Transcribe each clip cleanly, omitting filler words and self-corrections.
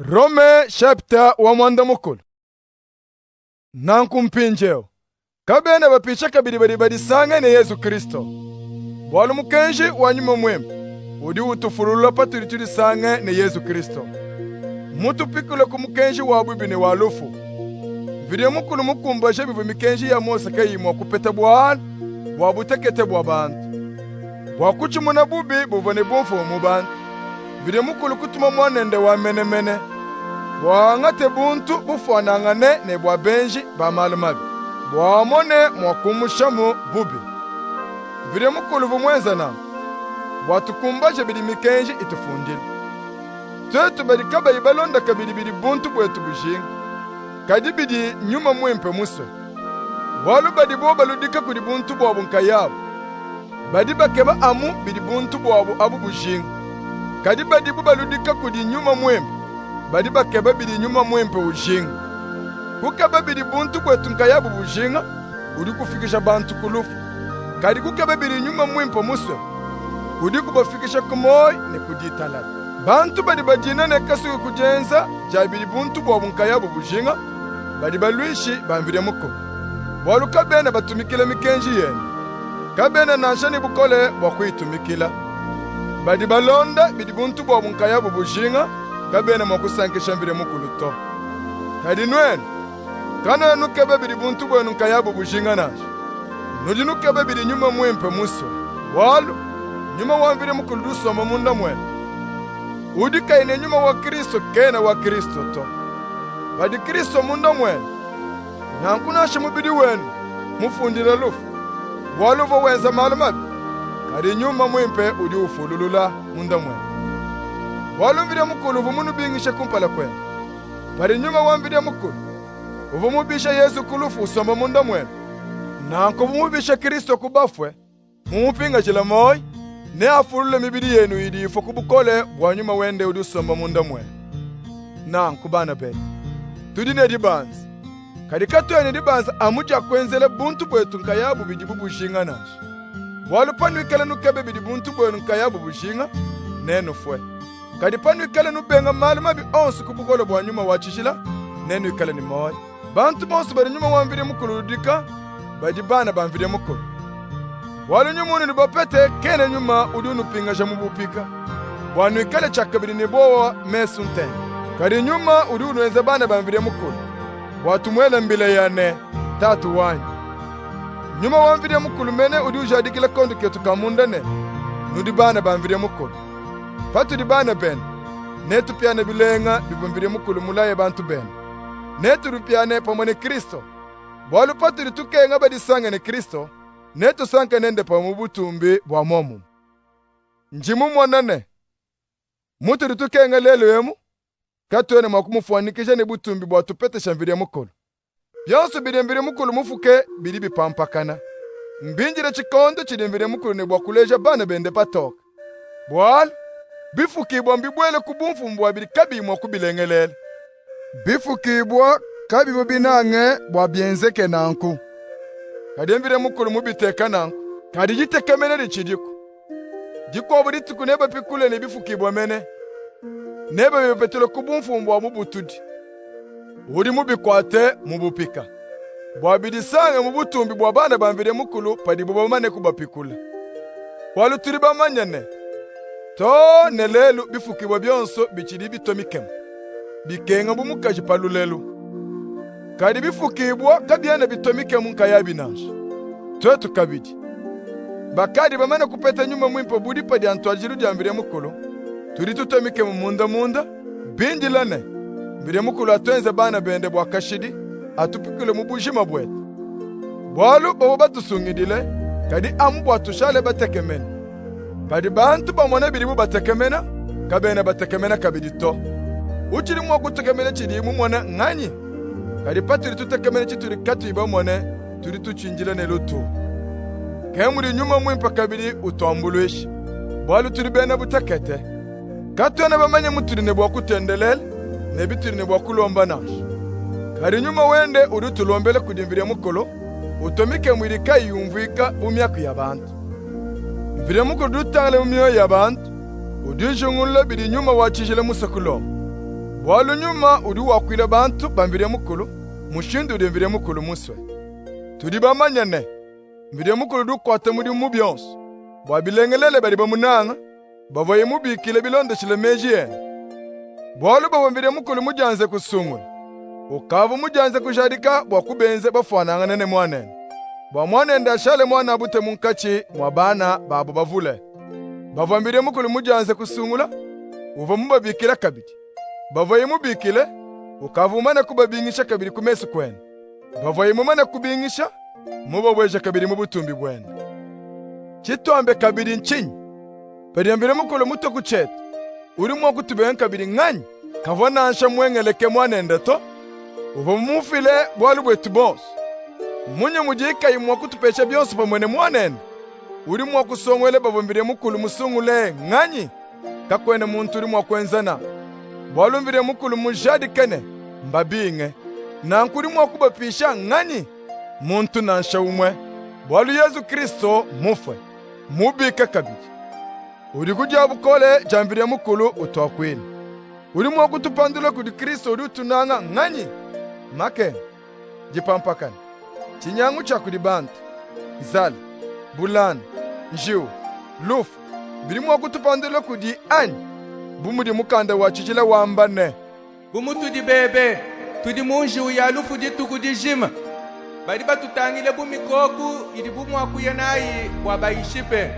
Rome chapter wa muanda mukulu. Nanku mpindieu kabena bapisha kabidi badi badisange ne Yezu Kristo, bualu mukenji wa Nyuma Muimpe udi utufululula patudi tudisange ne Yezu Kristo. Mmutupikule ku mukenji wa bubi ne wa lufu. Mvidi Mukulu mukumbaje bivua mikenji ya Mose kayiyi mua kupeta bualu bua butekete bua bantu, bua kutshimuna bubi buvua ne bumfumu mu bantu. Mvidi Mukulu kutuma Muanende wa menemene, bua angate buntu bufuanangane ne bua benji ba malu mabi, bua amone mua kumushamu bubi. Mvidi Mukulu uvua muenze nanku, bua tukumbaje bidi mikenji itufundila. Tuetu badi kabayi balonda kabidi bidi buntu buetu bujinga, kadi bidi Nyuma Muimpe musue. Bualu badibo baludika kudi buntu buabu nkayabu, badi bakeba amu bidi buntu buabu abu bujinga. Kadi badibu baludika kudi Nyuma Muimpe, badi bakeba bidi Nyuma Muimpe ujinga. Kukeba bidi buntu buetu nkayabu bujinga kudi kufikisha bantu ku lufu. Kadi kukeba bidi Nyuma Muimpe musue kudi kubafikisha ku muoyo ne ku ditalala. Bantu badi badina ne kasuki ku dienza dia bidi buntu buabu nkayabu bujinga, badi baluishi ba Mvidi Mukulu, bualu kabena batumikila mikenji yende. Kabena nansha ne bukole bua kuyitumikila. Badi balonda bidi buntu buabu nkayabu bujinga, kabena mua kusankisha Mvidi Mukulu to. Kadi nuenu, kanuena nukeba bidi buntu buenu nkayabu bujinga nansha. Nudi nukeba bidi Nyuma Muimpe musue, bualu Nyuma wa Mvidi Mukulu udi usomba munda muenu. Udi kayi ne Nyuma wa Kristo kena wa Kristo to. Padi Kristo munda muenu, nanku nansha mubidi wenu mufundila lufu, bualu uvua wenza malu mabi, kadi Nyuma Muimpe udi ufululula munda muenu. Bualu Mvidi Mukulu uvua munubingishe kumpala kuende. Padi Nyuma wa Mvidi Mukulu uvua mubishe Yezu ku lufu usomba munda muenu, nanku uvua mubishe Kristo ku bafue, mumupingajile muoyo, neafulule mibidi yenu idi ifua ku bukole bua Nyuma wende udi usomba munda muenu. Nanku bana betu, tudi ne dibanza, kadi katuena ne dibanza amu dia kuenzela buntu buetu nkayabu bidibu bujinga nansha. Bualu panuikala nukeba bidi buntu buenu nkayabu bujinga, nenufue. Kadi panuikala nubenga malu mabi onso ku bukole bua Nyuma wa Tshijila, nenuikale ne muoyo. Bantu bonso badi Nyuma wa Mvidi Mukulu uludika badi bana ba Mvidi Mukulu. Bualu Nyuma unudi bapete kena Nyuma udi unupingaja mu bupika, bua nuikale tshiakabidi ne buowa mesu ntende. Kadi Nyuma udi unuenza bana ba Mvidi Mukulu, bua tumuele mbila ya ne, Tatu wanyi. Nyuma wa Mvidi Mukulu mene udi ujadikila kondo ketu ka munda ne, nudi bana ba Mvidi Mukulu. Patudi bana bende, netupiane bilenga bivua Mvidi Mukulu mulaye bantu bende. Netubipiane pamue ne Kristo. Bualu patudi tukenga badisange ne Kristo, netusanke nende pamue mu butumbi bua muomumue. Ndi mumone ne, mutudi tukenga lelu emu, katuena mua kumufuanyikija ne butumbi buatupetesha Mvidi Mukulu. Bionso bidi Mvidi Mukulu mufuke bidi bipampakana. Mbindile tshikondo tshidi Mvidi Mukulu ne bua kuleja bana bende patoke. Bualu bifukibua mbibuele ku bumfumu bua bidi kabiyi mua kubilengelela. Bifukibua kabivua binange bua bienzeke nanku, kadi Mvidi Mukulu mubiteke nanku. Kadi ditekemena ditshidiku. Dikuabu dituku nebapikule ne bifukibua mene, nebabipetule ku bumfumu bua mubutudi, udi mubikuate mu bupika, bua bidisange mu butumbi bua bana ba Mvidi Mukulu padibu bamane kubapikula. Bualu tudi bamanye ne, too ne lelu bifukibua bionso bitshidi bitua mikemu, bikenga bu mukaji pa lulelu. Kadi bifukibua kabiena bitua mikemu nkayabi nansha. Tuetu kabidi, bakadi bamane kupeta Nyuma Muimpe bu dipa dia ntuadijilu dia Mvidi Mukulu, tudi tutua mikemu munda munda, bindila ne, Mvidi Mukulu atuenze bana bende bua kashidi, atupikule mu bujima buetu. Bualu bavua batusungidile, kadi amu bua tushale batekemene. Padi bantu bamona bidibu batekemena, kabena batekemena kabidi to. Utshidi mua kutekemena tshidiye mumone nnganyi? Kadi patudi tutekemena tshitudi katuyi bamone, tudi tutshindila ne lutulu. Ke mudi Nyuma Muimpe kabidi utuambuluisha, bualu tudi bena butekete. Katuena bamanye mutudi ne bua kutendelela ne bitudi ne bua kulomba nansha. Kadi Nyuma wende udi utulombela kudi Mvidi Mukulu, utua mikemu idi kayiyi yumvuika bu miaku ya bantu. Mvidi Mukulu udi utangila mu mioyo ya bantu, udi ujingulula bidi Nyuma wa Tshijila musue kulomba. Bualu Nyuma udi wakuila bantu ba Mvidi Mukulu mushindu udi Mvidi Mukulu musue. Tudi bamanye ne, Mvidi Mukulu udi ukuata mudimu mu bionsu, bua bilengelele badi bamunanga, bavuaye mubikile bilondeshile meji ende. Bualu bavua Mvidi Mukulu mudianze kusungula, ukavua mudianze kujadika bua kubenza bafuanangane ne Muanende, bua Muanende ashale muanabute munkatshi mua bana babu bavule. Bavua Mvidi Mukulu mudianze kusungula, uvua mubabikile kabidi. Bavuaye mubikile, ukavua mumane kubabingisha kabidi ku mesu kuende. Bavuaye mumane kubingisha, mubabueje kabidi mu butumbi buende. Tshituambe kabidi ntshinyi? Padi Mvidi Mukulu mutue ku tshietu, udi mua kutubenga kabidi nnganyi? Kavua nansha muengeleke muanende to. Uvua mumufile bualu buetu bonsu. Mmunyi mudiye kayi mua kutupesha bionsu pamue ne muanende? Udi mua kusonguela bavua Mvidi Mukulu musungule nnganyi? Kakuena muntu udi mua kuenza nanku, bualu Mvidi Mukulu mmujadike ne, mbabinge. Nanku udi mua kubapisha nnganyi? Muntu nansha umue, bualu Yezu Kristu mmufue, mubike kabidi. Udi ku dia bukole dia Mvidi Mukulu utuakuila. Udi mua kutupandula kudi Kristu udi utunanga nnganyi? Makenga, dipampakana, tshinyangu tshia kudi bantu, nzala, bulanda, njiwu, lufu, bidi mua kutupandula kudi anyi? Bu mudi Mukanda wa tshijila wamba ne, Bu mutudi bebe, tudi mu njiwu ya lufu dituku dijima. Badi batutangile bu mikoku idibu mua kuya nayi bua bayishipe.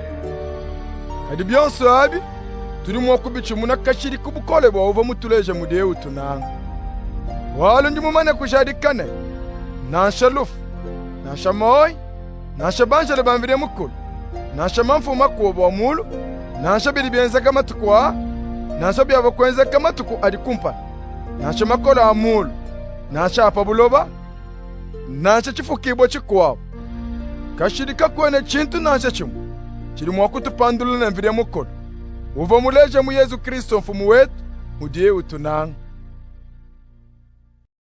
Kadi bionso abi tudi mua kubitshimuna kashidi ku bukole bua uvua mutuleje mudiye utunanga. Bualu ndi mumane kujadika ne, nansha lufu, nansha muoyi, nansha banjelo ba Mvidi Mukulu, nansha mamfumu makuabu a mulu, nansha bidi bienzeka matuku aa, nansha biavua kuenzeka matuku adi kumpala, nansha makole a mulu, nansha a pa buloba, nansha tshifukibua tshikuabu, kashidi kakuena tshintu nansha tshimue tshidi mua kutupandulula ne Mvidi Mukulu uvua muleje mu Yezu Kristo Mfumu wetu mudiye utunanga.